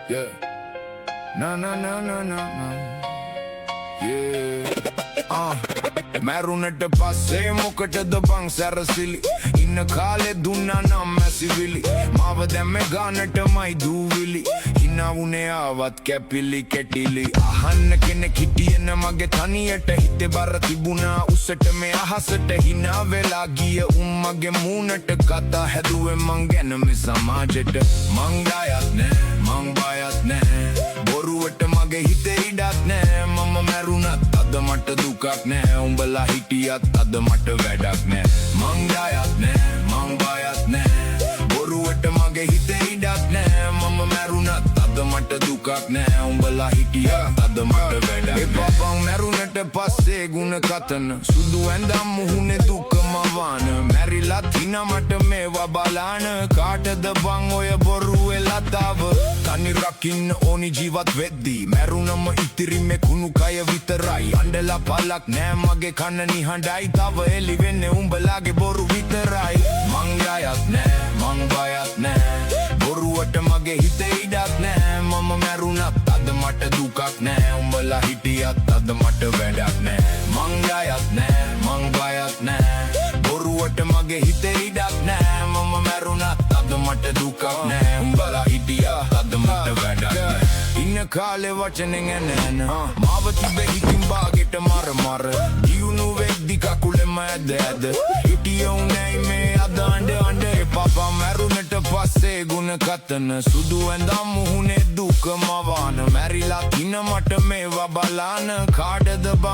Yeah. Na na na na na na. Yeah. මැරුණට පස්සේ මොකටද බං සැරසිලි? ඉන්න කාලේ දුන්නා නම් මැසිවිලි. මාව දැම්මේ ගානටමයි දූවිලි. හිනා වුණේ ආවත් කැපිලි කෙටිලි. අහන්න කෙනෙක් හිටියේ නෑ මගේ තනියට. හිතේ බර තිබුණා උසට මේ අහසට. හිනා වෙලා ගිය උන් මගේ මූණට. කතා හැදුවේ මං ගැන මේ සමාජෙට. මං ගයත් නෑ, මං බයත් නෑ. බොරුවට මගේ හිතේ ඉඩක් නෑ. මම මැරුණත් අද මට දුකක් නෑ. උඹලා හිටියත් අද මට වැඩක් නෑ. මං ගයත් නෑ, මං බයත් නෑ. බොරුවට මගේ හිතේ ඉඩක් නෑ. මම මැරුණත් අද මට දුකක් නෑ. උඹලා හිටියත් අද මට වැඩක් නෑ. එපා බං මැරුණට පස්සේ ගුණ කතන. සුදු ඇඳම් මුහුණේ දුක මවාන. මැරිලත් හිනා මට මේවා බලාන. කාටද බං ඔය බොරුවේ ලතාව? තනි රකින්න ඕනි ජීවත් වෙද්දී. මැරුණම ඉතිරි මේ කුණු කය විතරයි. අඬලා පලක් නෑ, මගේ කන නිහඬයි. තව එලි වෙන්නේ උඹලාගේ බොරු විතරයි. මං ගයත් නෑ, මං බයත් නෑ. බොරුවට මගේ හිතේ ඉඩක් නෑ. මම මැරුණත් අද මට දුකක් නෑ. උඹලා හිටියත් අද මට වැඩක් නෑ. මං ගයත් නෑ, මං බයත් නෑ. බොරුවට මගේ හිතේ ඉඩක් නෑ. මම මැරුණත් අද මට දුකක් නෑ. උඹලා හිටියත් අද මට වැඩක් නෑ. ඉන්න කාලේ වචනෙන් එන එන. මාව තිබ්බේ හිතින් බාගෙට මර මර. දියුණු වෙද්දි කකුලෙම ඇද ඇද. හිටිය උනේ මේ අද අඬ අඬ. එපා බං මැරුණට පස්සේ ගුණ කතන. සුදු ඇඳම් මුහුණේ දුක මවාන. මැරිලා හිනා මට මේවා බලාන. කාටද බං